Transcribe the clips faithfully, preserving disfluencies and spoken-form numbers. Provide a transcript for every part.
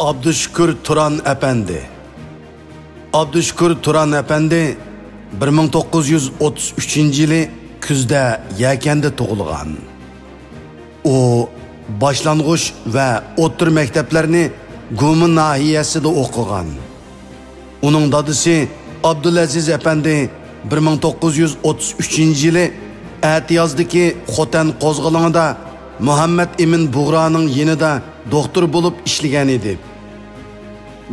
ئابدۇشۈكۈر تۇران ئەپەندى. ئابدۇشۈكۈر تۇران ئەپەندى بىر مىڭ توققۇز يۈز ئوتتۇز ئۈچىنچى يىلى كۈزدە يەكەندە تۇغۇلغان. ئۇ باشلانغۇچ ۋە ئوتتۇرا مەكتەپلەرنى گۇما ناھىيەسىدە ئوقۇغان. ئۇنىڭ دادىسى ئابدۇلئەزىز ئەپەندى بىر مىڭ توققۇز يۈز ئوتتۇز ئۈچىنچى يىلى ئەتىيازدىكى خوتەن قوزغىلىڭىدا مۇھەممەد ئىمىن بۇغرانىڭ يېنىدا دوختۇر بولۇپ ئىشلىگەن ئىدى.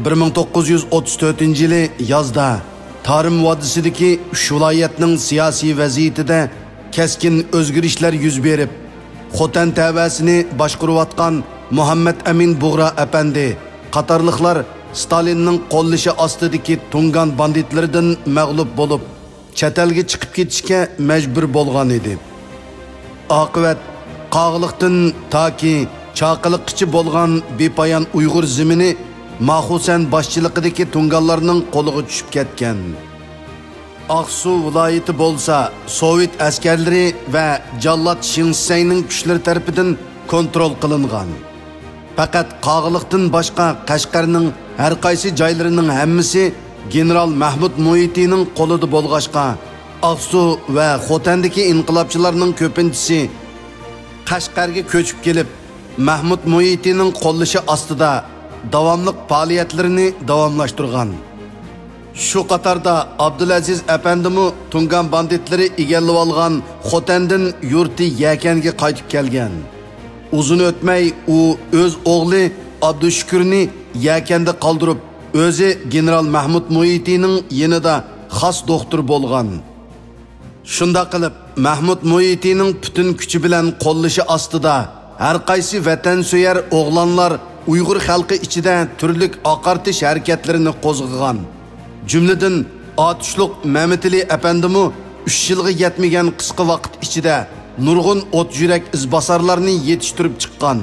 بىر مىڭ توققۇز يۈز ئوتتۇز تۆتىنچى يىلى يازدا تارىم ۋادىسىدىكى ئۈچ ۋىلايەتنىڭ سىياسىي ۋەزىيىتىدە كەسكىن ئۆزگىرىشلەر يۈز بېرىپ، خوتەن تەۋەسىنى باشقۇرۇۋاتقان مۇھەممەد ئەمىن بۇغرا ئەپەندى قاتارلىقلار ستالىننىڭ قوللىشى ئاستىدىكى تۇڭگان باندىتلىرىدىن مەغلۇپ بولۇپ، چەت ئەلگە چىقىپ كېتىشكە مەجبۇر بولغان ئىدى. ئاقىۋەت، قاغىلىقتىن تاكى چاقىلىققىچە بولغان بىپايان ئۇيغۇر زېمىنى ماخۇسەن باشچىلىقىدىكى تۇڭگانلارنىڭ قولىغا چۈشۈپ كەتكەن. ئاقسۇ ۋىلايىتى بولسا سوۋېت ئەسكەرلىرى ۋە جاللات شېڭ شىسەينىڭ كۈچلىرى تەرىپىدىن كونترول قىلىنغان. پەقەت قاغىلىقتىن باشقا قەشقەرنىڭ ھەر قايسى جايلىرىنىڭ ھەممىسى گېنېرال مەھمۇد مۇھىتىنىڭ قولىدا بولغاچقا، ئاقسۇ ۋە خوتەندىكى ئىنقىلابچىلارنىڭ كۆپىنچىسى قەشقەرگە كۆچۈپ كېلىپ، مەھمۇد مۇھىتىنىڭ قوللىشى ئاستىدا داۋاملىق پائالىيەتلىرىنى داۋاملاشتۇرغان. شۇ قاتاردا ئابدۇلئەزىز ئەپەندىمۇ تۇڭگان باندىتلىرى ئىگىلىۋالغان خوتەندىن يۇرتى يەكەنگە قايتىپ كەلگەن. ئۇزۇن ئۆتمەي ئۇ ئۆز ئوغلى ئابدۇشۈكۈرنى يەكەندە قالدۇرۇپ، ئۆزى گېنېرال مەھمۇد مۇھىتىنىڭ يېنىدا خاس دوختۇر بولغان. شۇنداق قىلىپ، مەھمۇد مۇھىتىنىڭ پۈتۈن كۈچى بىلەن قوللىشى ئاستىدا ھەر قايسى ۋەتەنسۆيەر ئوغلانلار ئۇيغۇر خەلقى ئىچىدە تۈرلۈك ئاقارتىش ھەرىكەتلىرىنى قوزغىغان. جۈملىدىن، ئاتۇشلۇق مەمتىلى ئەپەندىمۇ ئۈچ يىلغا يەتمىگەن قىسقا ۋاقىت ئىچىدە نۇرغۇن ئوت يۈرەك ئىزباسارلارنى يېتىشتۈرۈپ چىققان.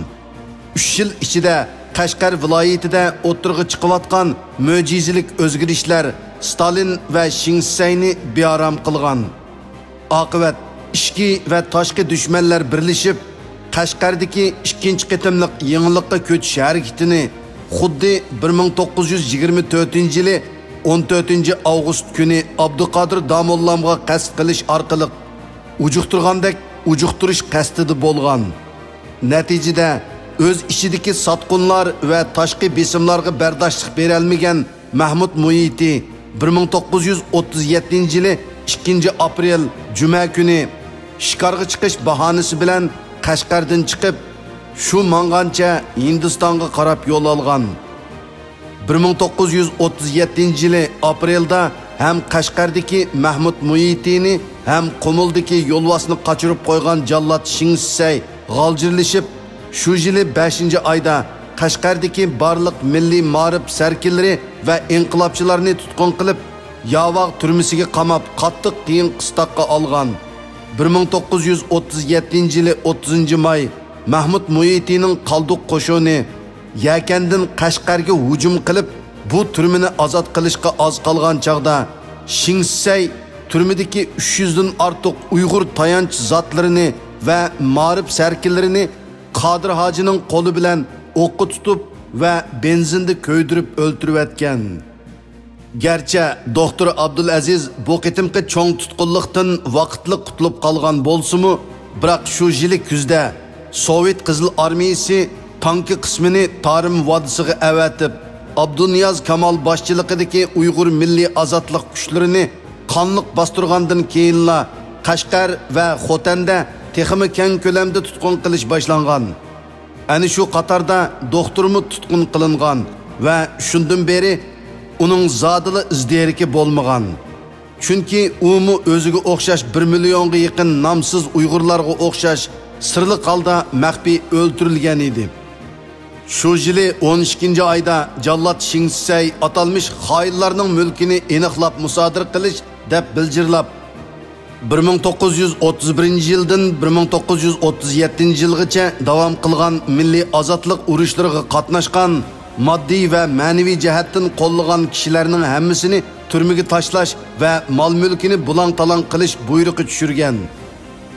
ئۈچ يىل ئىچىدە قەشقەر ۋىلايىتىدە ئوتتۇرىغا چىقىۋاتقان مۆجىزىلىك ئۆزگىرىشلەر ستالىن ۋە شېڭ شىسەينى بىئارام قىلغان. ئاقىۋەت، ئىچكى ۋە تاشقى دۈشمەنلەر بىرلىشىپ، قەشقەردىكى ئىككىنچى قېتىملىق يېڭىلىققا كۆچۈش ھەرىكىتىنى خۇددى بىر مىڭ توققۇز يۈز يىگىرمە تۆتىنچى يىلى ئون تۆتىنچى ئاۋغۇست كۈنى ئابدۇقادىر داموللامغا قەست قىلىش ئارقىلىق ئۇجۇقتۇرغاندەك ئۇجۇقتۇرۇش قەستىدە بولغان. نەتىجىدە، ئۆز ئىچىدىكى ساتقۇنلار ۋە تاشقى بېسىملارغا بەرداشلىق بېرەلمىگەن مەھمۇد مۇھىتى بىر مىڭ توققۇز يۈز ئوتتۇز يەتتىنچى يىلى ئىككىنچى ئاپرېل جۈمە كۈنى شىكارغا چىقىش باھانىسى بىلەن قەشقەردىن چىقىپ، شۇ ماڭغانچە ھىندىستانغا قاراپ يول ئالغان. بىر مىڭ توققۇز يۈز ئوتتۇز يەتتىنچى يىلى ئاپرېلدا ھەم قەشقەردىكى مەھمۇد مۇھىتىنى، ھەم قۇمۇلدىكى يولۋاسنى قاچۇرۇپ قويغان جاللات شېڭ شىسەي غالجىرلىشىپ، شۇ يىلى بەشىنچى ئايدا قەشقەردىكى بارلىق مىللىي مائارىپ سەركىلىرى ۋە ئىنقىلابچىلارنى تۇتقۇن قىلىپ، ياۋاغ تۈرمىسىگە قاماپ، قاتتىق قىيىن قىستاققا ئالغان. بىر مىڭ توققۇز يۈز ئوتتۇز يەتتىنچى يىلى ئوتتۇزىنچى ماي، مەھمۇد مۇھىتىنىڭ قالدۇق قوشۇنى يەكەندىن قەشقەرگە ھۇجۇم قىلىپ، بۇ تۈرمىنى ئازاد قىلىشقا ئاز قالغان چاغدا، شېڭ شىسەي تۈرمىدىكى ئۈچ يۈزدىن ئارتۇق ئۇيغۇر تايانچ زاتلىرىنى ۋە مائارىپ سەركىلىرىنى قادىر ھاجىنىڭ قولى بىلەن ئوققا تۇتۇپ ۋە بېنزىندا كۆيدۈرۈپ ئۆلتۈرۈۋەتكەن. گەرچە دوختۇر ئابدۇلئەزىز بۇ قېتىمقى چوڭ تۇتقۇنلۇقتىن ۋاقىتلىق قۇتۇلۇپ قالغان بولسىمۇ، بىراق شۇ يىلى كۈزدە سوۋېت قىزىل ئارمىيىسى تانكا قىسمىنى تارىم ۋادىسىغا ئەۋەتىپ، ئابدۇنىياز كامال باشچىلىقىدىكى ئۇيغۇر مىللىي ئازادلىق كۈچلىرىنى قانلىق باستۇرغاندىن كېيىنلا، قەشقەر ۋە خوتەندە تېخىمۇ كەڭ كۆلەمدە تۇتقۇن قىلىش باشلانغان. ئەنە شۇ قاتاردا دوختۇرمۇ تۇتقۇن قىلىنغان ۋە شۇندىن بېرى ئۇنىڭ زادىلا ئىز-دېرىكى بولمىغان. چۈنكى ئۇمۇ ئۆزىگە ئوخشاش بىر مىليونغا يېقىن نامسىز ئۇيغۇرلارغا ئوخشاش سىرلىق ھالدا مەخپىي ئۆلتۈرۈلگەن ئىدى. شۇ يىلى ئون ئىككىنچى ئايدا جاللات شېڭ شىسەي ئاتالمىش خائىنلارنىڭ مۈلكىنى ئېنىقلاپ مۇسادىرە قىلىش دەپ بىلجىرلاپ، بىر مىڭ توققۇز يۈز ئوتتۇز بىرىنچى يىلدىن بىر مىڭ توققۇز يۈز ئوتتۇز يەتتىنچى يىلغىچە داۋام قىلغان مىللىي ئازادلىق ئۇرۇشلىرىغا قاتناشقان، ماددىي ۋە مەنىۋى جەھەتتىن قوللىغان كىشىلەرنىڭ ھەممىسىنى تۈرمىگە تاشلاش ۋە مال-مۈلكىنى بۇلاڭ-تالاڭ قىلىش بۇيرۇقى چۈشۈرگەن.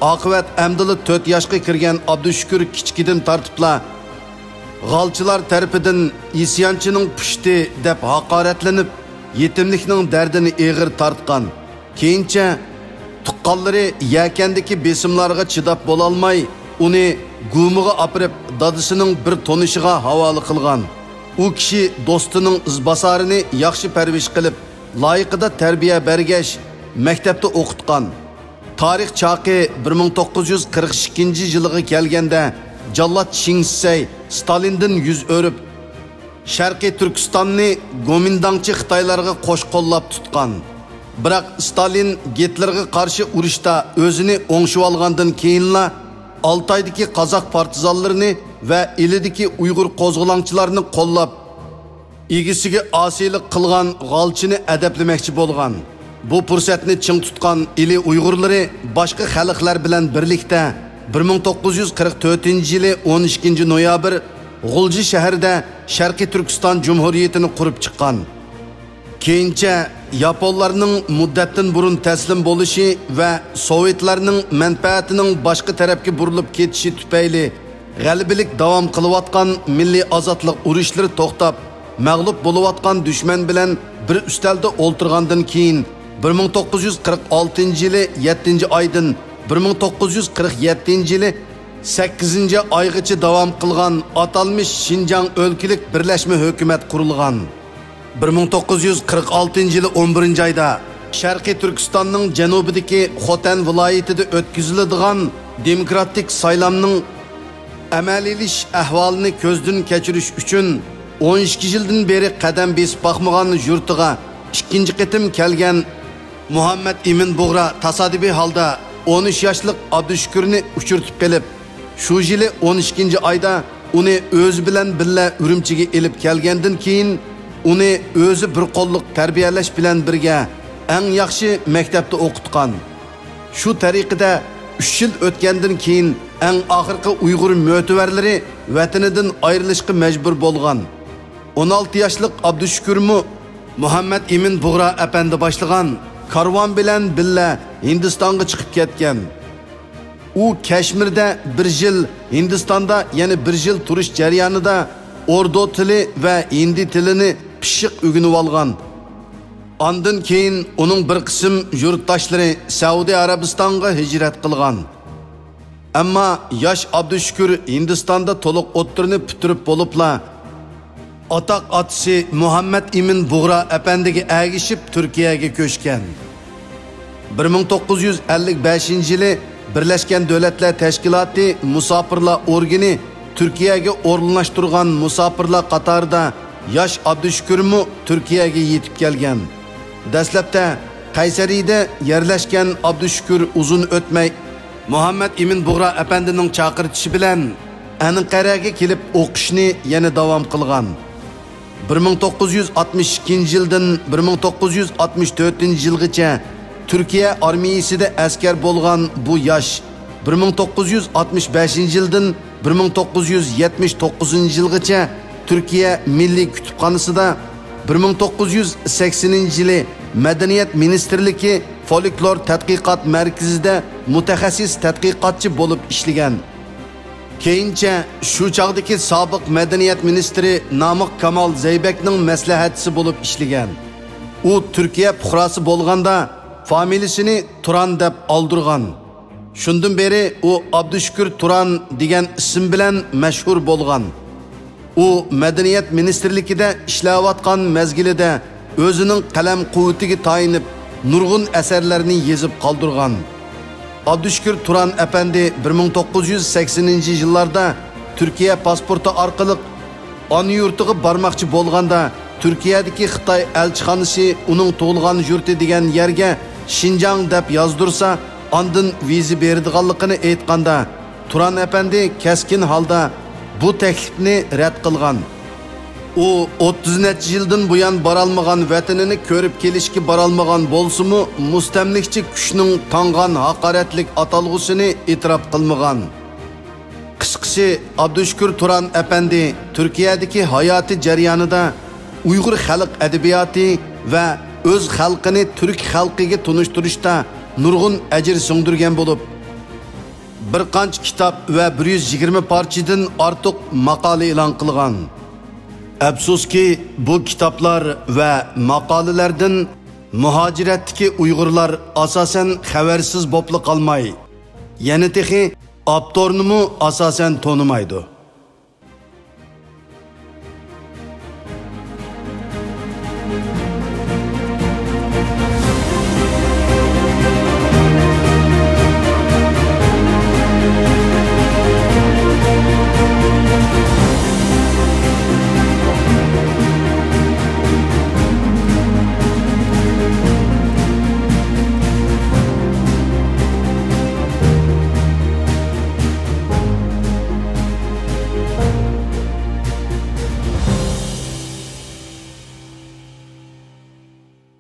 ئاقىۋەت ئەمدىلا تۆت ياشقا كىرگەن ئابدۇشۈكۈر كىچىكىدىن تارتىپلا غالچىلار تەرىپىدىن ئىسيانچىنىڭ پۇشتى دەپ ھاقارەتلىنىپ، يېتىملىكنىڭ دەردىنى ئېغىر تارتقان. كېيىنچە تۇغقانلىرى يەكەندىكى بېسىملارغا چىداپ بولالماي، ئۇنى گۇمىغا ئاپىرىپ، دادىسىنىڭ بىر تونۇشىغا ھاۋالە قىلغان. ئۇ كىشى دوستىنىڭ ئىزباسارىنى ياخشى پەرۋىش قىلىپ، لايىقىدا تەربىيە بەرگەچ، مەكتەپتە ئوقۇتقان. تارىخ چاقى بىر مىڭ توققۇز يۈز قىرىق ئىككىنچى يىلىغا كەلگەندە، جاللات شېڭ شىسەي ستالىندىن يۈز ئۆرۈپ، شەرقىي تۈركىستاننى گومىنداڭچى خىتايلارغا قوش قوللاپ تۇتقان. بىراق ستالىن گىتلېرغا قارشى ئۇرۇشتا ئۆزىنى ئوڭشىۋالغاندىن كېيىنلا، ئالتايدىكى قازاق پارتىزانلىرىنى ۋە ئىلىدىكى ئۇيغۇر قوزغىلاڭچىلارنى قوللاپ، ئىگىسىگە ئاسىيلىق قىلغان غالچىنى ئەدەپلىمەكچى بولغان. بۇ پۇرسەتنى چىڭ تۇتقان ئىلى ئۇيغۇرلىرى باشقا خەلقلەر بىلەن بىرلىكتە بىر مىڭ توققۇز يۈز قىرىق تۆتىنچى يىلى ئون ئىككىنچى نويابىر غۇلجا شەھىرىدە شەرقىي تۈركىستان جۇمھۇرىيىتىنى قۇرۇپ چىققان. كېيىنچە ياپونلارنىڭ مۇددەتتىن بۇرۇن تەسلىم بولۇشى ۋە سوۋېتلارنىڭ مەنپەئەتىنىڭ باشقا تەرەپكە بۇرۇلۇپ كېتىشى تۈپەيلى، غەلىبىلىك داۋام قىلىۋاتقان مىللىي ئازادلىق ئۇرۇشلىرى توختاپ، مەغلۇپ بولۇۋاتقان دۈشمەن بىلەن بىر ئۈستەلدە ئولتۇرغاندىن كېيىن، بىر مىڭ توققۇز يۈز قىرىق ئالتىنچى يىلى يەتتىنچى ئايدىن بىر مىڭ توققۇز يۈز قىرىق يەتتىنچى يىلى سەككىزىنچى ئايغىچە داۋام قىلغان ئاتالمىش شىنجاڭ ئۆلكىلىك بىرلەشمە ھۆكۈمەت قۇرۇلغان. بىر مىڭ توققۇز يۈز قىرىق ئالتىنچى يىلى ئون بىرىنچى ئايدا شەرقىي تۈركىستاننىڭ جەنۇبىدىكى خوتەن ۋىلايىتىدە ئۆتكۈزۈلىدىغان دېموكراتىك سايلامنىڭ ئەمەلىيلىشىش ئەھۋالىنى كۆزدىن كەچۈرۈش ئۈچۈن، ئون ئىككى يىلدىن بېرى قەدەم بېسىپ باقمىغان يۇرتىغا ئىككىنچى قېتىم كەلگەن مۇھەممەد ئىمىن بۇغرا تاسادىپىي ھالدا ئون ئۈچ ياشلىق ئابدۇشۈكۈرنى ئۇچرىتىپ قېلىپ، شۇ يىلى ئون ئىككىنچى ئايدا ئۇنى ئۆزى بىلەن بىللە ئۈرۈمچىگە ئېلىپ كەلگەندىن كېيىن، ئۇنى ئۆزى بىر قوللۇق تەربىيەلەش بىلەن بىرگە ئەڭ ياخشى مەكتەپتە ئوقۇتقان. شۇ تەرىقىدە ئۈچ يىل ئۆتكەندىن كېيىن، ئەڭ ئاخىرقى ئۇيغۇر مۆتىۋەرلىرى ۋەتىنىدىن ئايرىلىشقا مەجبۇر بولغان. ئون ئالتە ياشلىق ئابدۇشۈكۈرمۇ مۇھەممەد ئىمىن بۇغرا ئەپەندى باشلىغان كارۋان بىلەن بىللە ھىندىستانغا چىقىپ كەتكەن. ئۇ كەشمىردە بىر يىل، ھىندىستاندا يەنە بىر يىل تۇرۇش جەريانىدا ئوردۇ تىلى ۋە ھىندى تىلىنى پىششىق ئۆگىنىۋالغان. ئاندىن كېيىن ئۇنىڭ بىر قىسىم يۇرتداشلىرى سەئۇدى ئەرەبىستانغا ھىجرەت قىلغان. ئەمما ياش ئابدۇشۈكۈر ھىندىستاندا تولۇق ئوتتۇرىنى پۈتتۈرۈپ بولۇپلا، ئاتاق ئاتىسى مۇھەممەد ئىمىن بۇغرا ئەپەندىگە ئەگىشىپ تۈركىيەگە كۆچكەن. بىر مىڭ توققۇز يۈز ئەللىك بەشىنچى يىلى بىرلەشكەن دۆلەتلەر تەشكىلاتى مۇساپىرلار ئورگىنى تۈركىيەگە ئورۇنلاشتۇرغان مۇساپىرلار قاتارىدا ياش ئابدۇشۈكۈرمۇ تۈركىيەگە يېتىپ كەلگەن. دەسلەپتە قەيسەرىدە يەرلەشكەن ئابدۇشۈكۈر ئۇزۇن ئۆتمەي، مۇھەممەد ئىمىن بۇغرا ئەپەندىنىڭ چاقىرتىشى بىلەن ئەنقەرەگە كېلىپ ئوقۇشنى يەنە داۋام قىلغان. بىر مىڭ توققۇز يۈز ئاتمىش ئىككىنچى يىلدىن بىر مىڭ توققۇز يۈز ئاتمىش تۆتىنچى يىلغىچە تۈركىيە ئارمىيىسىدە ئەسكەر بولغان بۇ ياش، بىر مىڭ توققۇز يۈز ئاتمىش بەشىنچى يىلدىن بىر مىڭ توققۇز يۈز يەتمىش توققۇزىنچى يىلغىچە تۈركىيە مىللىي كۇتۇپخانىسىدا، بىر مىڭ توققۇز يۈز سەكسىنىنچى يىلى مەدەنىيەت مىنىستىرلىكى فولكلور تەتقىقات مەركىزىدە مۇتەخەسسىس تەتقىقاتچى بولۇپ ئىشلىگەن. كېيىنچە شۇ چاغدىكى سابىق مەدەنىيەت مىنىستىرى نامىق كامال زەيبەكنىڭ مەسلىھەتچىسى بولۇپ ئىشلىگەن. ئۇ تۈركىيە پۇقراسى بولغاندا، فامىلىسىنى تۇران دەپ ئالدۇرغان. شۇندىن بېرى ئۇ ئابدۇشۈكۈر تۇران دېگەن ئىسىم بىلەن مەشھۇر بولغان. ئۇ مەدەنىيەت مىنىستىرلىكىدە ئىشلەۋاتقان مەزگىلىدە ئۆزىنىڭ قەلەم قۇۋۋىتىگە تايىنىپ، نۇرغۇن ئەسەرلەرنى يېزىپ قالدۇرغان. ئابدۇشۈكۈر تۇران ئەپەندى بىر مىڭ توققۇز يۈز سەكسىنىنچى يىللاردا تۈركىيە پاسپورتى ئارقىلىق ئانا يۇرتىغا بارماقچى بولغاندا، تۈركىيەدىكى خىتاي ئەلچىخانىسى ئۇنىڭ تۇغۇلغان يۇرتى دېگەن يەرگە شىنجاڭ دەپ يازدۇرسا، ئاندىن ۋىزا بېرىدىغانلىقىنى ئېيتقاندا، تۇران ئەپەندى كەسكىن ھالدا بۇ تەكلىپنى رەت قىلغان. ئۇ ئوتتۇز نەچچە يىلدىن بۇيان بارالمىغان ۋەتىنىنى كۆرۈپ كېلىشكە بارالمىغان بولسىمۇ، مۇستەملىكىچى كۈچنىڭ تاڭغان ھاقارەتلىك ئاتالغۇسىنى ئېتىراپ قىلمىغان. قىسقىسى، ئابدۇشۈكۈر تۇران ئەپەندى تۈركىيەدىكى ھاياتىي جەريانىدا ئۇيغۇر خەلق ئەدەبىياتى ۋە ئۆز خەلقىنى تۈرك خەلقىگە تونۇشتۇرۇشتا نۇرغۇن ئەجىر سىڭدۈرگەن بولۇپ، بىر قانچە كىتاب ۋە بىر يۈز يىگىرمە پارچىدىن ئارتۇق ماقالە ئېلان قىلغان. ئەپسۇسكى، بۇ كىتابلار ۋە ماقالىلەردىن مۇھاجىرەتتىكى ئۇيغۇرلار ئاساسەن خەۋەرسىز بوپلا قالماي، يەنە تېخى ئاپتورنىمۇ ئاساسەن تونۇمايدۇ.